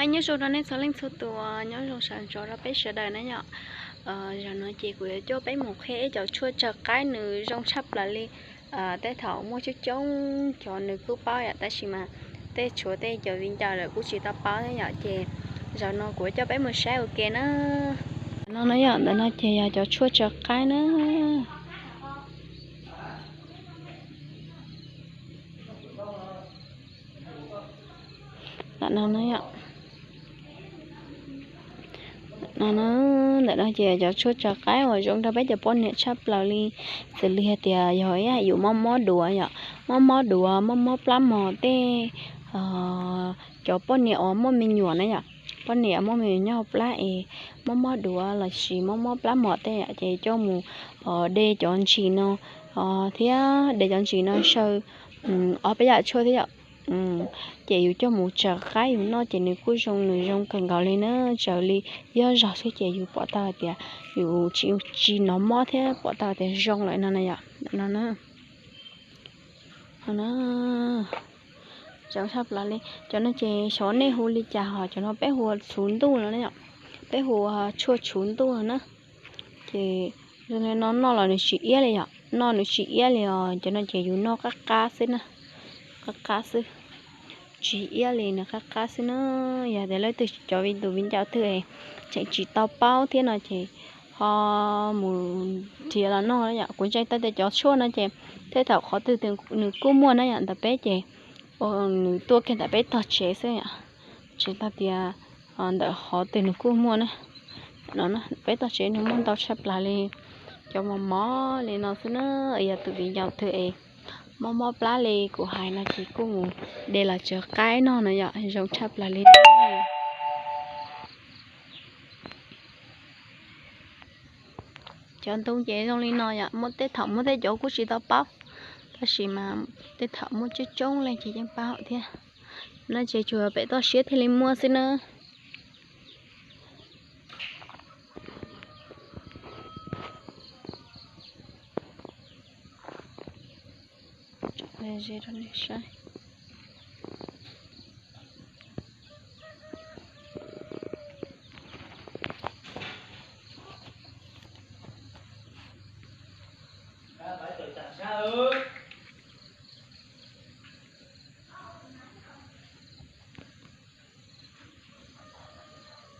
Nyob zoo rau nej txhua leej txhua tus, nyob zoo sawv ntxov rau peb sawv daws na yom. Zaum no ces kuv yuav coj peb mus qhia ib cov tshuaj tsaws qaib nws zoo tshaj plaws li. Tej thaum muaj coob coob cov nws kuj paub yom, tab sis mas tej tshuav tej cov viv ncaus lawm kuj tsis tau paub thiab yom, ces zaum no kuv yuav coj peb mus saib ua ke na. No na yom, ntawm no ces yog cov tshuaj tsaws qaib na. Ntawm no na yom. No na, ntawm no ces cov tshuaj tsaws qaib uas zoo rau peb cov poj niam tshaj plaws li, xws li hais tias yog ib yam yus mob mob duav yom, mob mob duav, mob mob plab mos tej, cov poj niam uas muaj me nyuam na yom, poj niam muaj me nyuam nyob hauv plab es mob mob duav lossis mob mob plab mos tej yom, ces coj mus de cov ntsis no thiab de cov ntsis no saw ob peb yam tshuaj thiab yom. Ces yus coj mus tsaws qaib yus noj ces nws kuj zoo, nws zoo kawg nkaus li na. Tsaws li ib ob zaug xwb ces yus pom tau hais tias yus tsis, tsis hnov mob thiab pom tau tias zoo lawm no na yom. No na, zoo tshaj plaws li. Cov no ces xyov nej hu li cas, ho cov no peb hu ua tshuv ntuj no na yom, peb hu ua tshuaj tshuv ntuj no na. Ces zoo li no noj los nws tsis iab li yom, noj nws tsis iab li os. Cov no ces yus noj qab qab xwb na, qab qab xwb, tsis iab li, nws qab qab xwb na. Yog tias leej twg cov viv tus viv ncaus twg tseem tsis tau paub thiab no ces ho mus nrhiav los noj yom. Kuv ntseeg tau tias cov tshuaj no ces tej thaum qhov twg nws kuj muaj na yom, ntawm peb ces nws tuaj kiag ntawm peb tog tsev xwb yom, tsis tau tias ntawm qhov twg nws kuj muaj na. No peb tog tsev nws muaj ntau tshaj plaws li, cov mos mos li no xwb na. Yog tus viv ncaus twg es mob mob plab li kuv hais no ces kuj mus de los tsaws qaib noj no yom, zoo tshaj plaws li. Cov ntoo ces zoo li no yom, muaj tej thaum muaj tej cov kuj tsis tau paub, tab sis mas tej thaum muaj coob coob leej ces yeej paub thiab. No ces tsuas pem toj siab thiaj li muaj xwb na.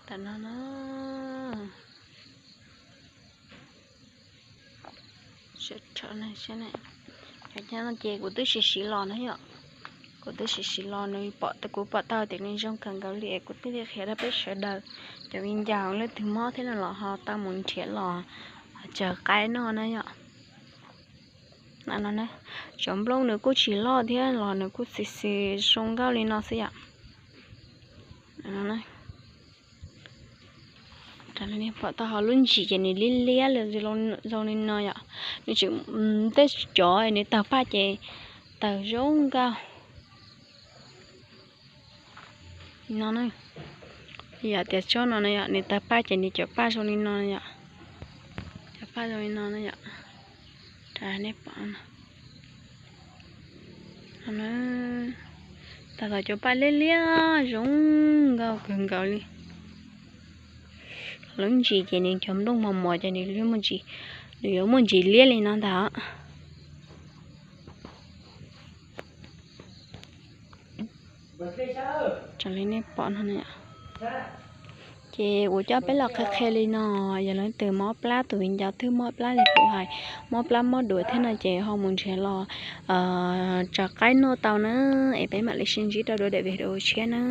Tam no na, cov no ces kuv twb siv siv los na yom, kuv twb siv siv los nws pom, kuv pom tau tias nws zoo kawg nkaus li es kuv thiaj li qhia rau peb sawv daws, cov viv ncaus leej twg mob thiab no los ho tau mus nrhiav los tsaws qaib noj na yom. Cov nplooj nws kuj tsis loj thiab los nws kuj xis xis zoo nkauj li no xwb yom. Pom tau ho lub ntsis ces nws liab liab li zoo li no yom. Nws tseem, tej cov nws tawg paj ces tawg zoo nkauj no. Yog tias tsob no na yom, nws tawg paj ces nws cov paj zoo li no yom. Cov paj zoo li no na yom. Nej pom, tawg los cov paj liab liab zoo nkauj kawg nkaus li. Lub ntsis ces nws cov nplooj mos mos ces nws yuav muaj ntsis, nws yuav muaj ntsis liab li no ntag. Raws li nej pom no, ces kuv coj peb los qhia qhia li no, yog leej twg mob plab, tus viv ncaus twg mob plab li kuv hais, mob plab mob duav thiab no ces ho mus nrhiav los tsaws qaib noj tau na. Es peb mam li sib ntsib rau dua daim video tshiab na.